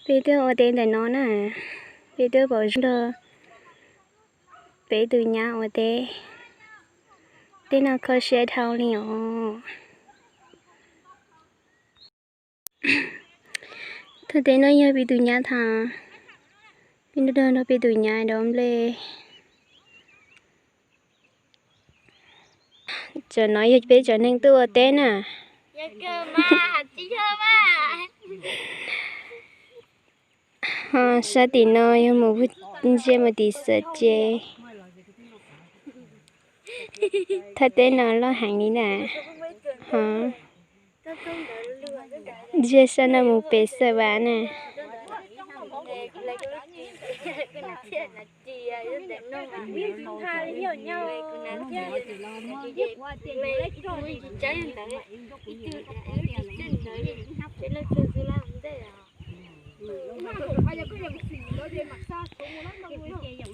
Peb tuaj ua teb ntawm no na, peb tuaj pom zoo nrog peb tus nyab ua teb. Teb no kho siab dhau li os. Thaj teb no yog peb tus nyab tham, peb nrog nrog peb tus nyab dob nplej. Cov no yog peb cov neeg tuaj ua teb na. Ho sab tim no yog mus ntsia mus tim Xav Ces. Thaj teb no loj heev li na. Ho ntsia sab no mus pem Xav Vas na.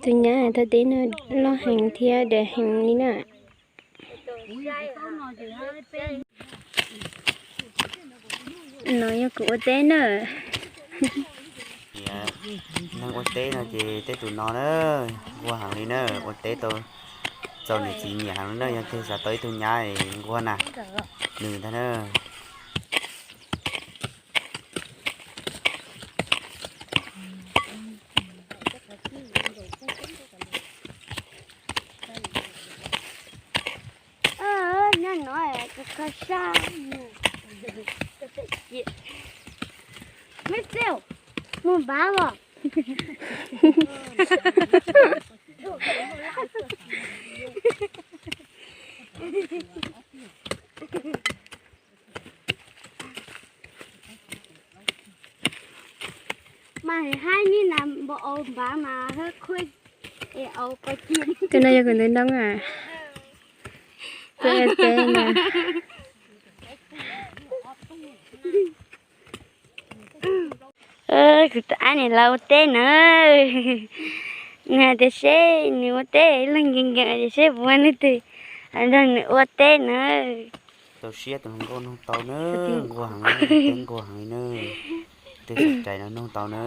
Tus nyab thaj teb no loj heev thiab dawb heev li na. No yog kuv ua teb na. Neeg ua teb no ces tej tus no na, nquag heev li na, ua teb tau txaus niam txiv nyiam heev li na, yog tias xav tau ib tug nyab nquag na, nws ntag na. Nyob no kho sab. Mus npab os. Mas haib ni na, npau au npab mas hab khuaj es au koj ci. Tus no yog kuv ntawv ntoo a. Kuv ua teb na. Kuv tus ab niam los ua teb na. Nws hais tias seb nws ua teb ib leeg nkees nkees tias seb puas muaj leej twg nrog nws ua teb na. Tau siab tus hluas nkauj nug tau na, nquag heev li, teb nquag heev li na. Twg xav cais no nug tau na.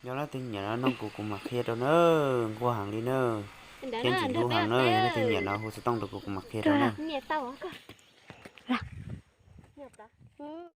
Yog leej twg nyiam no nug kuv, kuv mam qhia rau na, nquag heev li na. Thiab ntxim hlub heev na, yog leej twg nyiam no hu xov tooj rau kuv, kuv mam qhia rau na.